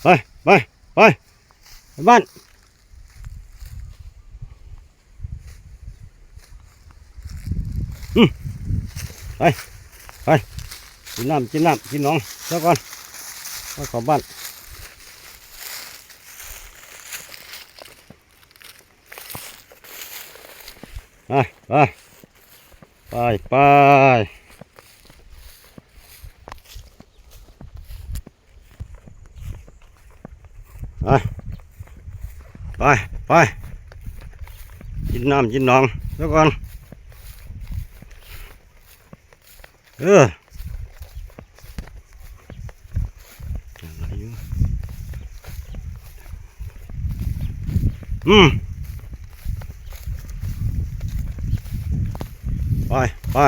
ໄປ ໄປ ໄປ ໄປບ້ານ. ອືມ ໄປ ໄປ ກິນນ້ຳ ກິນນ້ຳ ກິນໜອງຊະກ່ອນ ຄ່ອຍເຂົ້າບ້ານ. ໄປ ໄປ ໄປ ໄປ ໄປ ໄປ ໄປ ກິນນ້ຳກິນໜອງຊະກ່ອນ. ເອີ ອືມ ໄປ ໄປ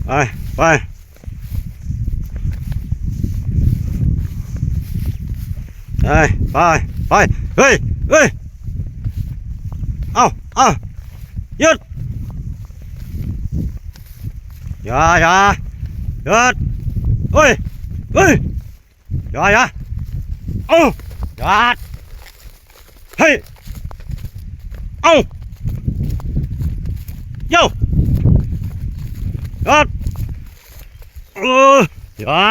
ໄປ ໄປ ໄປ ໄປ ໄປ ເຮີ້ຍ ເຮີ້ຍ ເອົາ ເອົາ ຢຸດ ຢ່າ ຢ່າ ຢຸດ ເຮີ້ຍ ເຮີ້ຍ ຢ່າ ຢ່າ ເອົາ ຢາດ ເຮີ້ຍ ເອົາ ເຍົາ ຢາດ ເອີ ຢ່າ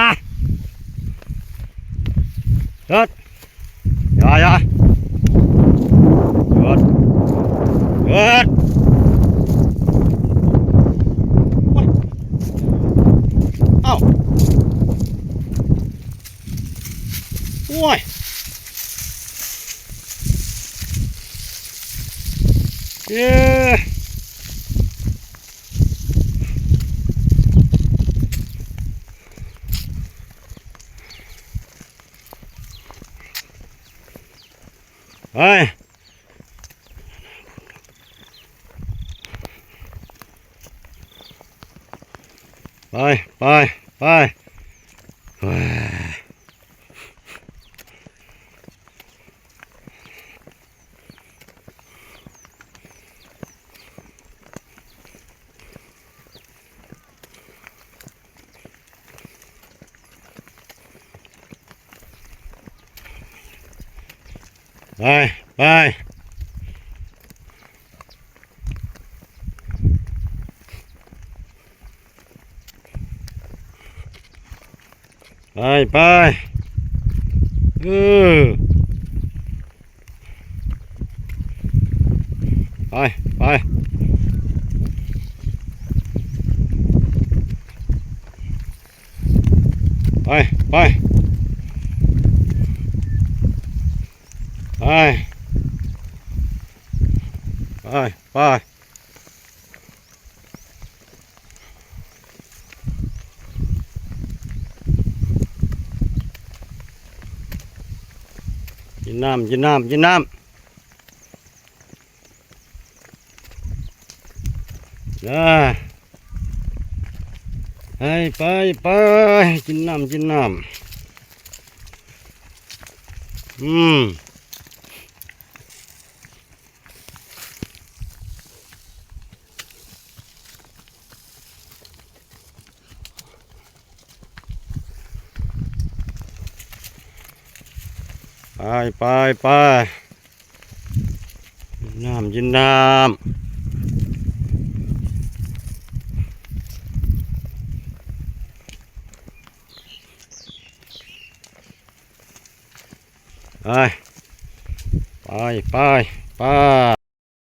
ຢາດ ຢ່າ ຢ່າ ຢາດ ຢາດ ເອົ້າ. ໂອ້ຍ ເອີ ໄປ ໄປ ໄປ ໄປ ໄປ ໄປ ໄປ ໄປ ເອີ ໄປ ໄປ ໄປ ໄປ ໄປ ໄປ ໄປ ກິນນ້ຳ ກິນນ້ຳ ກິນນ້ຳ. ເອີ ໄປ ໄປ ໄປ ກິນນ້ຳ ກິນນ້ຳ ອືມ. ໄປ ໄປ ໄປ ກິນນ້ຳ ກິນນ້ຳ ໄປ ໄປ ໄປ ໄປ.